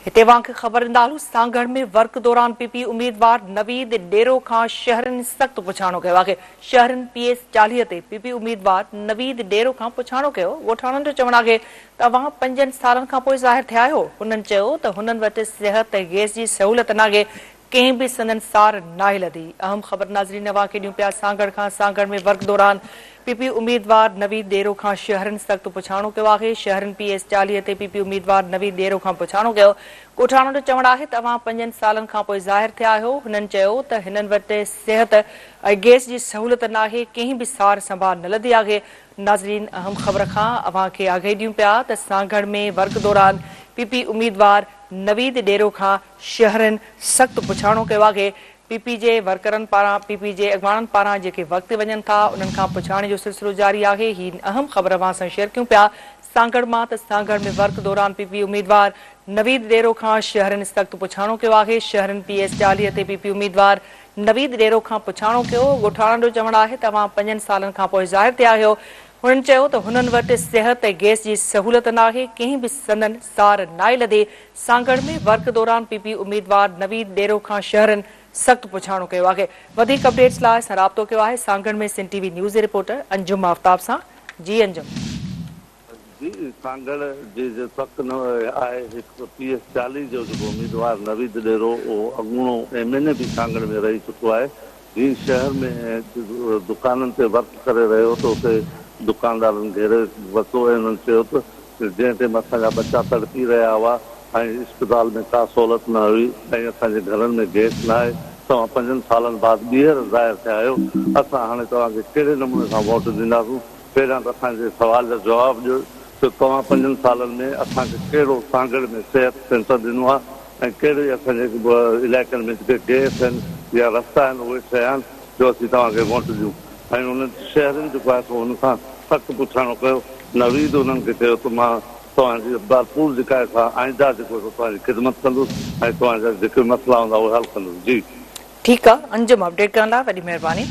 هتي اوهان کي خبر ڏيندا هلون سانگهڙ ۾ ورڪ دوران پي پي اميدوار نويد ڏيرو کان شهرين سخت پڇاڻو ڪيو آهي. شهرين پي ايس 40 تي پي پي اميدوار نويد ڏيرو کان پڇاڻو ڪيو. ڳوٺاڻن جو چوڻ آهي ته اوهان پنجن سالن کانپوء ظاهر ٿيا آهيو. هنن چيو ته هنن وٽ صحت ۽ گئس جي سهولت ناهي، ڪنهن به سندن سار ناهي لڌي. اهم خبر ناظرين اوهان کي ڏيون پيا سانگهڙ کان سانگهڙ ۾ ورڪ دوران پي پي اميدوار نويد ڏيرو کان شهرين سخت پڇاڻو ڪيو آهي. شهرين پي ايس 40 تي پي پي اميدوار نويد ڏيرو کان پڇاڻو ڪيو. ڳوٺاڻن جو چوڻ آهي ته اوهان پنجن سالن کانپوء ظاهر ٿيا آهيو. هنن چيو ته هنن وٽ صحت ۽ گئس جي سهولت ناهي، ڪنهن به سار سنڀال نه لڌي آهي. ناظرين اهم خبر کان اوهان کي آگاهي ڏيون پيا ته سانگهڙ ۾ ورڪ دوران پي پي اميدوار نويد ڏيرو کان شهرين سخت پڇاڻو ڪيو آهي، پي پي جي ورڪرن پاران پي پي جي اڳواڻن پاران جيڪي وقت وڃن ٿا انهن کان پڇاڻي جو سلسلو جاري آهي، هي اهم خبر اوهان سان شيئر ڪيون پيا سانگهڙ مان ته سانگهڙ ۾ ورڪ دوران پي پي اميدوار نويد ڏيرو کان شهرين سخت پڇاڻو ڪيو آهي، شهرين پي ايس 40 تي پي پي اميدوار نويد ڏيرو کان پڇاڻو ڪيو، ڳوٺاڻن جو چوڻ آهي ته اوهان پنجن سالن کانپوء ظاهر ٿيا آهيو، هنن چيو ته هنن وٽ صحت ۽ گئس جي سهولت ناهي، ڪنهن به سندن سار ناهي لڌي، سانگهڙ ۾ ورڪ دوران پي پي اميدوار نويد ڏيرو کان شهرين سخت پڇاڻو ڪيو آهي. وڌيڪ اپڊيٽس لاء اسان رابطو ڪيو آهي سانگهڙ ۾ سنڌ ٽي وي نيوز جي رپورٽر انجم آفتاب سان جي انجم. جي سانگهڙ جي جي وقت نه آهي هڪ پي ايس 40 جو جيڪو اميدوار نويد ڏيرو اهو اڳوڻو ايم اين اي به سانگهڙ ۾ رهي چڪو آهي جي شهر ۾ دڪانن تي ورڪ ڪري رهيو ته اتي دڪاندارن گهيري ورتو ۽ انهن چيو ته جنهن ٽيم اسان جا ٻچا تڙپي رهيا هئا ۽ اسپتال ۾ ڪا سهولت نه هئي ۽ اسان جي گهرن ۾ گئس نه آهي توهان پنجن سالن بعد ٻيهر ظاهر ٿيا آهيو اسان هاڻي توهان کي ڪهڙي نموني سان ووٽ ڏينداسون پهريان ته اسان جي سوال جا جواب ڏيو ته توهان پنجن سالن ۾ اسان کي ڪهڙو سانگهڙ ۾ صحت سينٽر ڏنو آهي ۽ ڪهڙي اسان جي علائقن ۾ جيڪي گئس آهن يا رستا آهن اهي ٺهيا آهن جو اسين توهان کي ووٽ ڏيون ۽ انهن شهرين جيڪو آهي سو هن سان سخت پڇاڻو ڪيو نويد انهن کي چيو ته مان توهان جي ڀرپور جيڪا آهي سا آئنده جيڪو سو توهان جي خدمت ڪندس ۽ توهان جا جيڪي مسئلا هوندا اهي حل ڪندس جي. ٺيڪ آ انجم اپڊيٽ ڪرڻ لاء وڏي مهرباني.